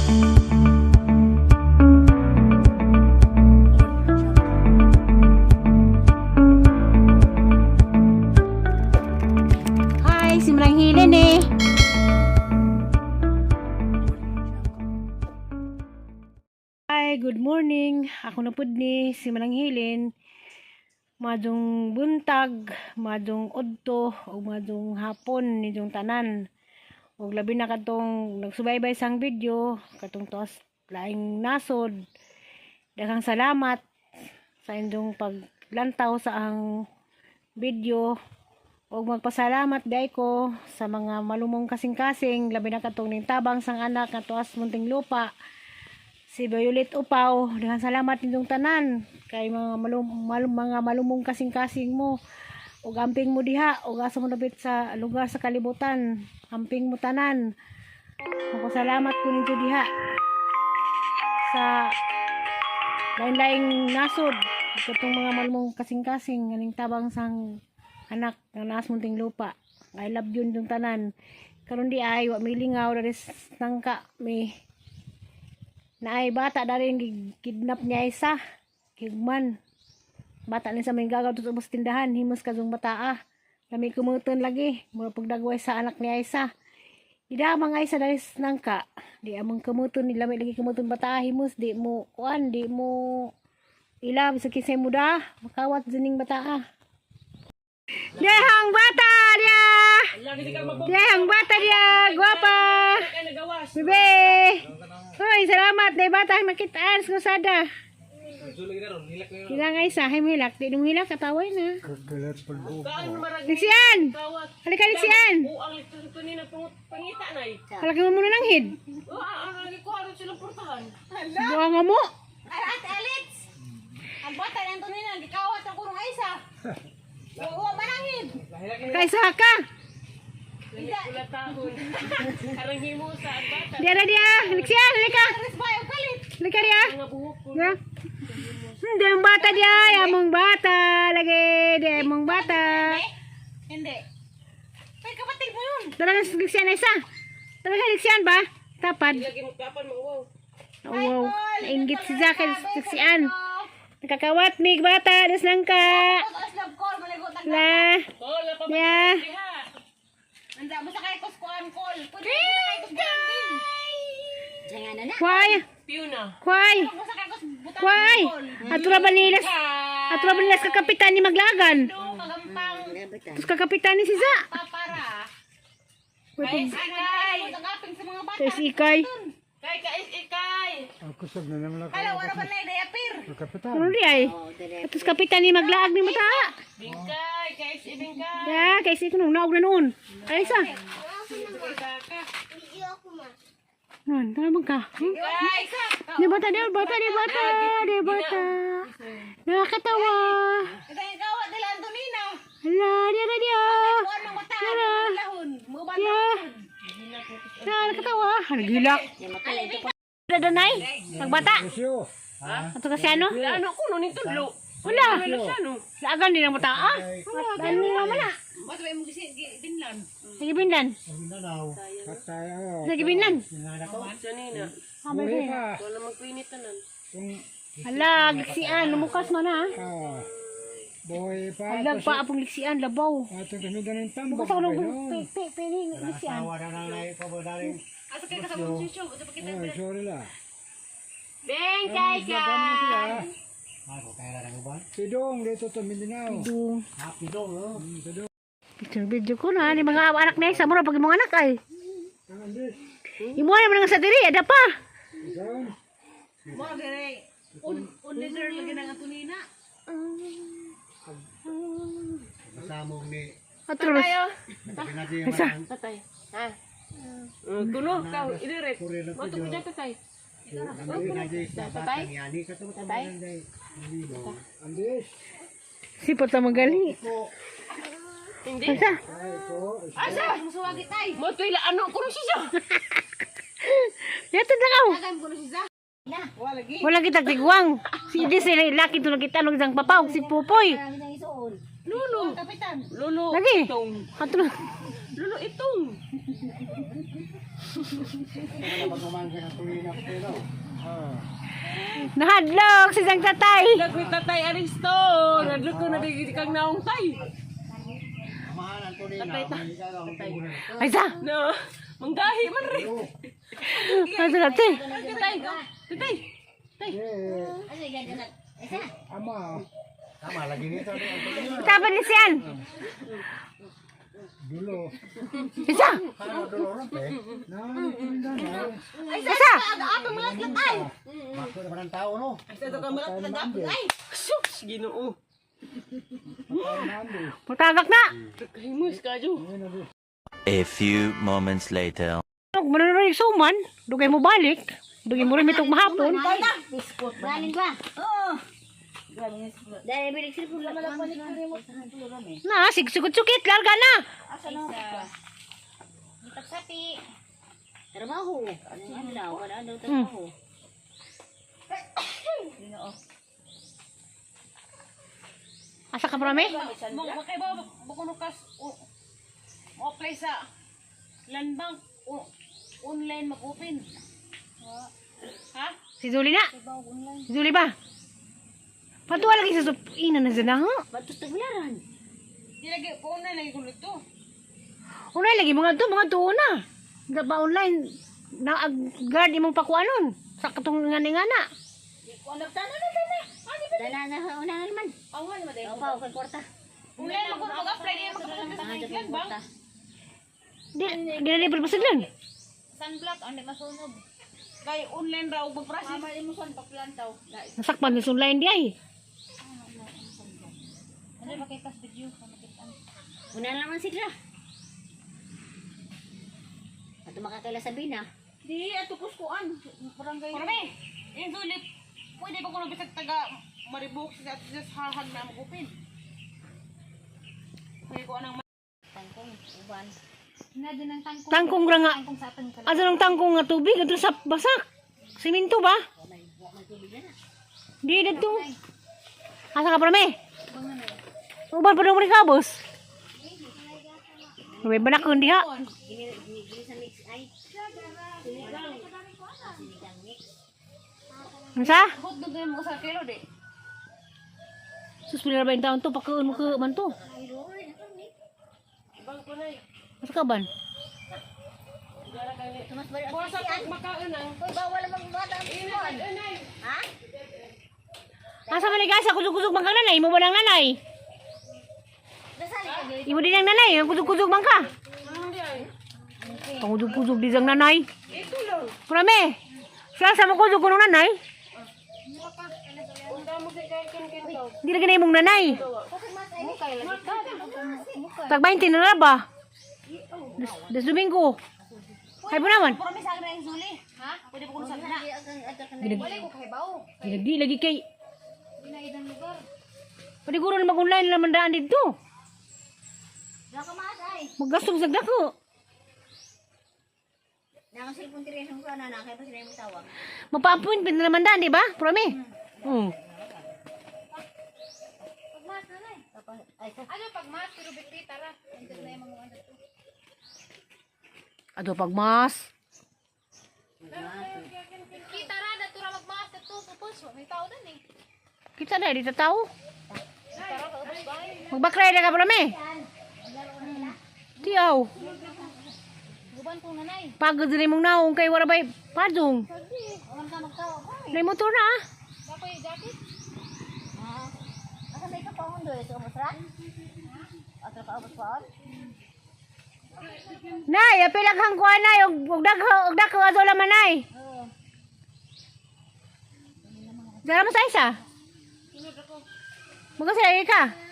Hi, si Manang Helen eh. Hi, good morning. Ako na pud ni si Manang Helen. Madung buntag, madung udto, o madung hapon ninyong tanan. Ug labi na katong nagsubaybay sang video, katong tuas laing nasod. Daghang salamat sa inyong paglantaw sa ang video. Ug magpasalamat day ko sa mga malumong kasing-kasing, labi na katong ning tabang sang anak nga tuas munting lupa. Si Violet Upaw, daghang salamat ninyong tanan kay mga malum, malum, mga malumong kasing-kasing mo. Ug amping mo diha ug asa mo nabit sa lugar sa kalibutan, amping mo tanan. Magpasalamat ko ninyo diha sa lain-laing nasod katong mga malumong kasing-kasing ganing tabang sang anak nga naas munting lupa. I love yun yung tanan. Karon di ay wa milingaw dari nangka mi naay bata dari kidnap niya isa higman bata ni sa may gagaw to sa ubos tindahan himos kadtong bata ah lami kumuton lagi mura pagdagway sa anak ni Aisa. Ida mga Aisa dari nangka di among kumuton ni lami lagi kumuton bata himos di mo kuan di mo ila sa kisay mo da makawat dining bata ah. Dehang bata dia. Dehang bata dia, gwapa. Bebe. Hoy, salamat day bata makitaan sa kusada. Kila nga isa, hay mo hilak, di mo hilak kataway na. Liksian. Halika, Liksian. Ang ito ni na pangita nay. Halika mo muna ng head. Oh, ang lagi ko aron silang portahan. Buwa nga mo. Ay, Ate Alex! Ang bata ni Antonina, gikawat ang kurong Aisa. Wa manangin. Kaisa ka. Pula tahon. Karang himo sa ang bata. Diya na diya. Liksian, halika. Aris ba yung kalit? Halika diya. Mga buhok ko. Ya. Di ang bata diya, among bata lagi, di among bata. Hindi. Ay, kapatid mo yun. Talaga liksian na isa. Talaga liksian ba? Tapad. Lagi mo kapan mo wow. Oh, wow. Nainggit si Zach kay liksian. Nakakawat mig bata, das lang ka. Tapos love call, maligot ang La. Oh, la pa Ya. diha. Anda mo sa kay kuskuan call. Pwede mo sa kay kuskuan din. Kway, Piuna. kway, Mo sa kay kusbutan kway. Atura ba nila? Atura ba nila sa kapitan ni Maglagan? No, kagampang Tapos kakapitan ni si Za. papara. Wait, Ikay! Tagaping sa mga bata. Kay ikay. Kay kais ikay. Ako sab na naman ako. Hala, wala pa na dayapir. Kapitan. Ano di ay? Tapos kapitan ni Maglaag ni mata. Bingkay, kais ibingkay. Ya, kay si kuno naog na noon. Ay isa. Nun, tara bang ka? Hmm? Kay Di bata, di bata, di bata, di bata. Nakakatawa. Ito yung kawat nila Antonina. Hala, di na dia. Kuan ng mata. Tara. Lahon. Mga Ya. Nakakatawa. Nagilak. Dadanay, nagbata. Syo. Ato kasi ano? Ano ko no nitudlo. Wala. Ano siya no? Laagan din ang bata ah. Ano naman ah. Mas may mong binlan. Sige binlan. Mindanao. Patay. Sige binlan. Siya nina. Buhi pa. Wala magpinit tanan. Kung Hala, liksian. Lumukas man ah. ah. Buhi pa. Hala, pa apong liksian, labaw. Atong kami ganun tambak. Bukas ako nung pe, pe, liksian. Asa kay kasabong sisyo. Sa pakita. Oh, sorry la. Bingkay ka. Pidong dito to Mindanao. Dung. Pidong. Pidong. Picture video ko na ni mga anak na isa mo pag imong anak ay. Ang Andres. Imo na man nga sa diri ada pa. Ikaw. Mo gere. Un un leader lagi ng Antonina. Atro. Isa. Tatay. Ha? Kuno ka idiret. Mo to ko tatay. Tatay. Tatay. Andres. Sipot sa magaling. Hindi. Isa. Ay ko. Asa? Musuwagi tay. Mo to ila ano kuno siya. Yato na kaw. Agam ko na si Za. Na, wala lagi. Wala kita tigwang. Si Idis sila laki to nakita nung isang papaw si Pupoy. Lolo. Kapitan. Lolo. Lagi. Itong. Atro. Lolo itong. Nahadlok si sang tatay. Lagwi tatay Aristo. Nadlok ko na di kang naong tay. Tatay ta. Tatay. Ay sa. No. Manggahi man rin. Ay sa tatay. Tatay. Tatay. Tay. Ama. Tama lagi nito. Tapan ni siyan. Dulo. Isa. Ano dulo rampe? Na, na. Isa. Ato mga ay. Mako na parang tao no. Ay, sa ka malat ay. Sus, Ginoo. Matagak na. Himus ka jo. A few moments later. Manunoy suman. Dugay mo balik. Dugay mo rin mitong mahapon. Galing ba? Oo. Dahil bilig sila Na, sigsugod-sugit. Larga na. Sapi. Trabaho. Ano na, wala ano trabaho. Asa ka prame? Mo makay ba bukuno kas mo apply sa land bank online mag-open. Ha? Si Zuli na. Si Zuli ba? Patuwa lagi sa sup. Ina na siya na ha? Batos taglaran. Di lagi ko online lagi ko to. Unay lagi mga to na. Ga ba online na guard imong pakuanon sa katong nga nga na. Dana na una na naman. Ang wala man Ako pa kay kwarta. Online mag mag-apply di mag-apply sa land bank. Di di na libre pasiglan. Sunblock ang masunog. Kay online raw mag-process. Mama mo san pagplantaw. Nasakpan sa online di ay. Ano ba kay pas video Una na naman sila. Ato makakaila sabihin ah. Di ato kuskuan barangay. Parame. Yung sulit. Pwede ba kuno bisag taga Maribok sa sa hahag na mag-open. Kaya ko anang Tangkong uban. Na din ang tangkong. Tangkong ra nga. Tangkong sa atin Asa ng tangkong nga tubig adto sa basak. Simento ba? Di dito. Asa ka prame? Uban pa mo ni kabos. Uy, banak kun diha. Gini gini sa mix ay. Sinigang. Sinigang mix. Unsa? hotdog na mo sa kilo di. Sus pila ba yung taon to pakuon mo ka man to. Ibang ko na. Asa ka ban? Tumas ba? Para sa makaon ang Hoy, bawal ang magbata ang Inay, inay. Ha? Asa man ni guys, kusog-kusog man ka nanay, imo ba nang nanay? Dasali ka gyud. Imo din ang nanay, ang kusog-kusog man ka. Hindi ay. Pangudog-kusog di sang nanay. Ito lang. Prame. Siya sa mo kusog kuno nanay. Unta mo kay kay kin kin to. Di lagi na imong nanay. Tag 20 na na ba? Des Domingo. Hay po naman. Puro mi sa akin ang suli. Ha? Pwede ba kuno sa na? Ginag ko kay bawo. ginagdi lagi kay. Ginaidang lugar. Paniguro na mag-online naman daan dito. Daka maas ay. Maggastos sa dako. Naka cellphone diri sa mukha na na kay pa sila imong tawag. Mapa-appointment na naman daan, di ba? Prame. Mm. Pagmas na na. Ay, ano pagmas pero bitri tara. Andun na yung mga ano to. Ato pagmas. Kita ra dato ra magmas dato pupus may tao dan eh. Kita na, di tao. Magbakray na ka, prame. Tiyaw. Guban kong nanay. Pagod rin mong naong kay warabay padung. Awan ka magtawa ko. May motor na ah. Dapat yung jacket. Ah. Asa may kapaon do ito mo sra? Ato ka abot paon? Nay, apil ang hangkuan nay og dagko ato laman nay. Oo. Dara mo sa isa. Mga sa ka.